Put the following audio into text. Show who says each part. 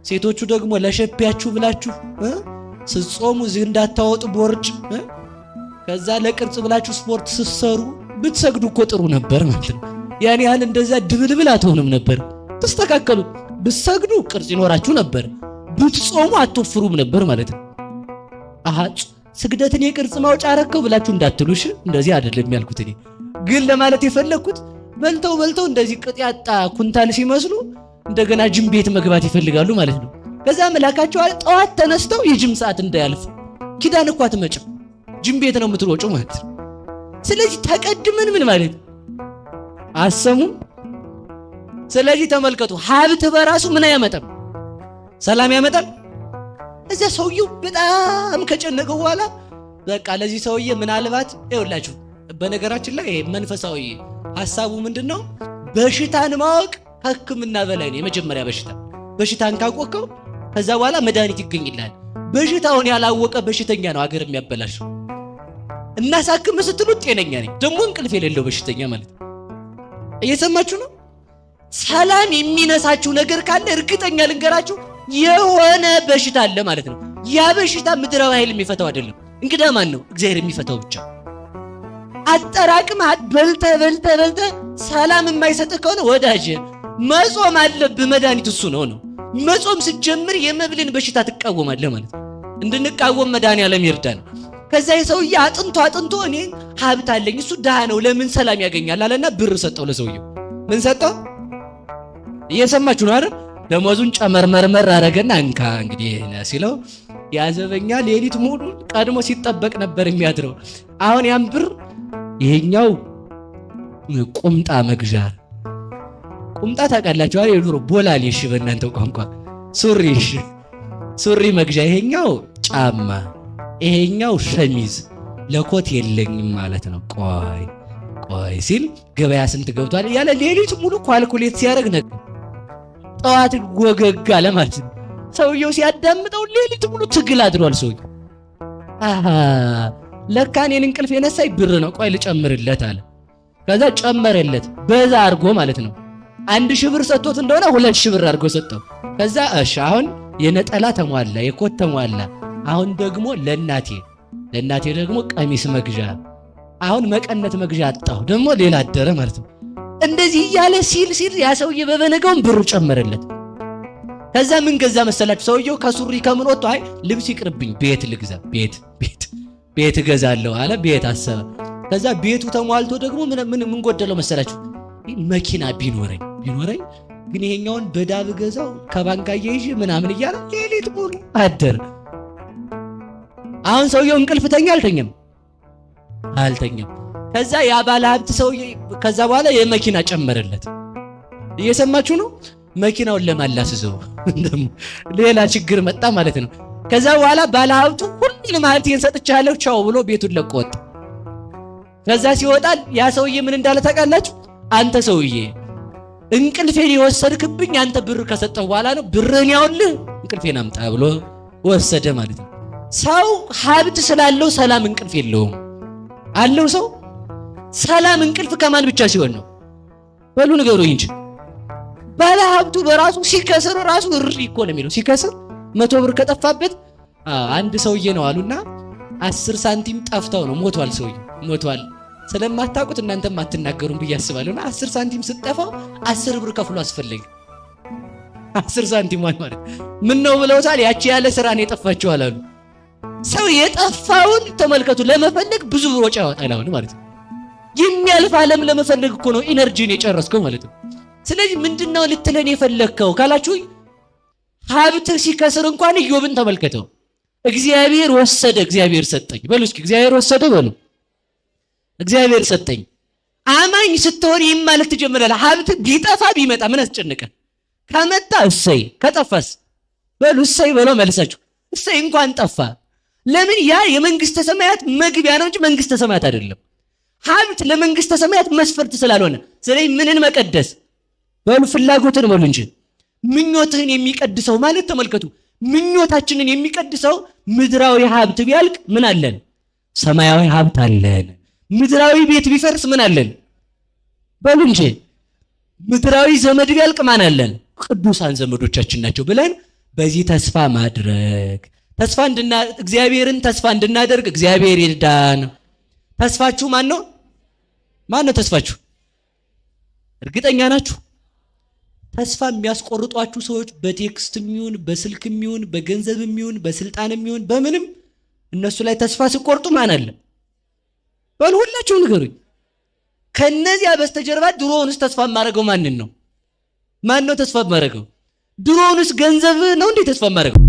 Speaker 1: ሴቶቹ ደግሞ ለ shape ያችሁ ብላችሁ ስትጾሙ እዚህ እንዳታወጡ ቦርጭ፣ ከዛ ለቅርጽ ብላችሁ ስፖርት ስትሰሩ ብትሰግዱ እኮ ጥሩ ነበር ማለት ነው። ያን ያህል እንደዛ ድብልብል አትሆንም ነበር። ተስተካከሉ። ብትሰግዱ ቅርጽ ይኖራችሁ ነበር። ብትጾሙ አትወፍሩም ነበር ማለት ነው። አሃ ስግደትን የቅርጽ ማውጫ አረከው ብላችሁ እንዳትሉሽ፣ እንደዚህ አይደለም ያልኩት። እኔ ግን ለማለት የፈለግኩት በልተው በልተው እንደዚህ ቅጥ ያጣ ኩንታል ሲመስሉ እንደገና ጅም ቤት መግባት ይፈልጋሉ ማለት ነው። ከዛ መላካቸው ጠዋት ተነስተው የጅም ሰዓት እንዳያልፍ ኪዳን እኮ አትመጭም፣ ጅም ቤት ነው የምትሮጩ ማለት ነው። ስለዚህ ተቀድመን ምን ማለት አሰሙም። ስለዚህ ተመልከቱ፣ ሀብት በራሱ ምን አያመጣም? ሰላም ያመጣል። እዚያ ሰውየው በጣም ከጨነቀው በኋላ በቃ ለዚህ ሰውዬ ምናልባት ይኸውላችሁ፣ በነገራችን ላይ መንፈሳዊ ሐሳቡ ምንድነው? በሽታን ማወቅ ከሕክምና በላይ ነው። የመጀመሪያ በሽታ በሽታን ካወቅከው ከዛ በኋላ መድኃኒት ይገኝልሃል። በሽታውን ያላወቀ በሽተኛ ነው ሀገር የሚያበላሸው። እናሳክም ስትሉት ጤነኛ ነኝ ደግሞ እንቅልፍ የሌለው በሽተኛ ማለት ነው። እየሰማችሁ ነው። ሰላም የሚነሳችሁ ነገር ካለ እርግጠኛ ልንገራችሁ የሆነ በሽታ አለ ማለት ነው። ያ በሽታ ምድራዊ ኃይል የሚፈታው አይደለም። እንግዳ ማን ነው? እግዚአብሔር የሚፈታው ብቻ። አጠራቅም በልተ በልተ በልተ ሰላም የማይሰጥህ ከሆነ ወዳጅ መጾም አለብህ። መድኃኒት እሱ ነው ነው መጾም ስትጀምር የመብልን በሽታ ትቃወማለህ ማለት ነው። እንድንቃወም መድኃኒዓለም ይርዳን። ከዛ የሰውዬ አጥንቶ አጥንቶ እኔ ሀብት አለኝ እሱ ድሃ ነው ለምን ሰላም ያገኛል አለና ብር ሰጠው ለሰውየው። ምን ሰጠው? እየሰማችሁ ነው አይደል? ደሞዙን ጨመርመርመር አረገና እንካ እንግዲህ ሲለው ያዘበኛ ሌሊት ሙሉ ቀድሞ ሲጠበቅ ነበር የሚያድረው። አሁን ያን ብር ይሄኛው ቁምጣ መግዣ፣ ቁምጣ ታውቃላችሁ አይደል? የድሮ ቦላሌ፣ እሺ በእናንተው ቋንቋ ሱሪ፣ እሺ ሱሪ መግዣ፣ ይሄኛው ጫማ፣ ይሄኛው ሸሚዝ፣ ለኮት የለኝም ማለት ነው። ቆይ ቆይ ሲል ገበያ ስንት ገብቷል እያለ ሌሊት ሙሉ calculate ሲያደርግ ነገር ጠዋት ወገግ አለ ማለት ነው። ሰውየው ሲያዳምጠው ሌሊት ሙሉ ትግል አድሯል ሰውየው። አሃ ለካ እኔን እንቅልፍ የነሳኝ ብር ነው፣ ቆይ ልጨምርለት አለ። ከዛ ጨመረለት በዛ አድርጎ ማለት ነው። 1000 ብር ሰጥቶት እንደሆነ 2000 ብር አድርጎ ሰጠው። ከዛ እሺ አሁን የነጠላ ተሟላ፣ የኮት ተሟላ። አሁን ደግሞ ለእናቴ ለእናቴ ደግሞ ቀሚስ መግዣ፣ አሁን መቀነት መግዣ አጣሁ፣ ደግሞ ሌላ አደረ ማለት ነው። እንደዚህ እያለ ሲል ሲል ያ ሰውዬ በበነጋውን ብር ጨመረለት። ከዛ ምን ገዛ መሰላችሁ? ሰውየው ከሱሪ ከምን ወጥቶ አይ ልብስ ይቅርብኝ ቤት ልግዛ፣ ቤት ቤት ቤት እገዛለሁ አለ። ቤት አሰበ። ከዛ ቤቱ ተሟልቶ ደግሞ ምን ምን ምን ጎደለው መሰላችሁ? መኪና ቢኖረኝ ቢኖረኝ ግን ይሄኛውን በዳ ብገዛው ከባንክ አያይዤ ምናምን እያለ ሌሊት ሙሉ አደረ። አሁን ሰውየው እንቅልፍ ተኛ አልተኛም? አልተኛም። ከዛ ያ ባለ ሀብት ሰውዬ ከዛ በኋላ የመኪና ጨመረለት። እየሰማችሁ ነው። መኪናውን ለማላስዘው ሌላ ችግር መጣ ማለት ነው። ከዛ በኋላ ባለ ሀብቱ ሁሉንም ሀብቴን ሰጥቻለሁ ቻው ብሎ ቤቱን ለቆ ወጣ። ከዛ ሲወጣ ያ ሰውዬ ምን እንዳለ ታውቃላችሁ? አንተ ሰውዬ እንቅልፌን የወሰድክብኝ አንተ ብር ከሰጠው በኋላ ነው፣ ብርህን ያውልህ እንቅልፌን አምጣ ብሎ ወሰደ ማለት ነው። ሰው ሀብት ስላለው ሰላም እንቅልፍ የለውም አለው ሰው። ሰላም እንቅልፍ ከማን ብቻ ሲሆን ነው? በሉ ንገሩኝ እንጂ። ባለ ሀብቱ በራሱ ሲከስር ራሱ እሪ እኮ ነው የሚለው። ሲከስር 100 ብር ከጠፋበት አንድ ሰውዬ ነው አሉና 10 ሳንቲም ጠፍተው ነው ሞቷል። ሰውዬ ሞቷል። ስለማታውቁት እናንተም አትናገሩም ብዬ አስባለሁ። እና 10 ሳንቲም ስትጠፋው 10 ብር ከፍሎ አስፈለገ። 10 ሳንቲም ማለት ምን ነው ብለውታል። ያቺ ያለ ስራ ነው የጠፋችው አላሉ። ሰው የጠፋውን ተመልከቱ፣ ለመፈለግ ብዙ ብር ወጪ ያወጣል አሁን ማለት ነው። የሚያልፍ ዓለም ለመፈለግ እኮ ነው energy ን የጨረስከው ማለት ነው። ስለዚህ ምንድነው ልትለን የፈለግከው ካላችሁ፣ ሀብትህ ሲከስር እንኳን ኢዮብን ተመልከተው። እግዚአብሔር ወሰደ፣ እግዚአብሔር ሰጠኝ በሉ እስኪ። እግዚአብሔር ወሰደ በሉ፣ እግዚአብሔር ሰጠኝ። አማኝ ስትሆን ይህም ማለት ትጀምራለህ። ሀብት ቢጠፋ ቢመጣ ምን አስጨነቀ? ከመጣ እሰይ፣ ከጠፋስ በሉ እሰይ በለው መልሳችሁ። እሰይ እንኳን ጠፋ። ለምን? ያ የመንግስተ ሰማያት መግቢያ ነው እንጂ መንግስተ ሰማያት አይደለም። ሀብት ለመንግስተ ሰማያት መስፈርት ስላልሆነ፣ ስለዚህ ምንን መቀደስ በሉ ፍላጎትን በሉ እንጂ ምኞትህን የሚቀድሰው ማለት ተመልከቱ፣ ምኞታችንን የሚቀድሰው ምድራዊ ሀብት ቢያልቅ ምን አለን? ሰማያዊ ሀብት አለን። ምድራዊ ቤት ቢፈርስ ምን አለን? በሉ እንጂ ምድራዊ ዘመድ ቢያልቅ ማን አለን? ቅዱሳን ዘመዶቻችን ናቸው ብለን በዚህ ተስፋ ማድረግ ተስፋ እንድና እግዚአብሔርን ተስፋ እንድናደርግ እግዚአብሔር ይርዳን። ተስፋችሁ ማን ነው? ማን ነው ተስፋችሁ? እርግጠኛ ናችሁ? ተስፋ የሚያስቆርጧችሁ ሰዎች በ text ም ይሁን በስልክም ይሁን በገንዘብም ይሁን በስልጣንም ይሁን በምንም እነሱ ላይ ተስፋ ሲቆርጡ ማን አለ? በሉ ሁላችሁም ንገሩኝ። ከነዚያ በስተጀርባ ድሮውንስ ተስፋ የማደርገው ማንን ነው? ማን ነው ተስፋ የማደርገው? ድሮውንስ ገንዘብ ነው እንዴ ተስፋ የማደርገው?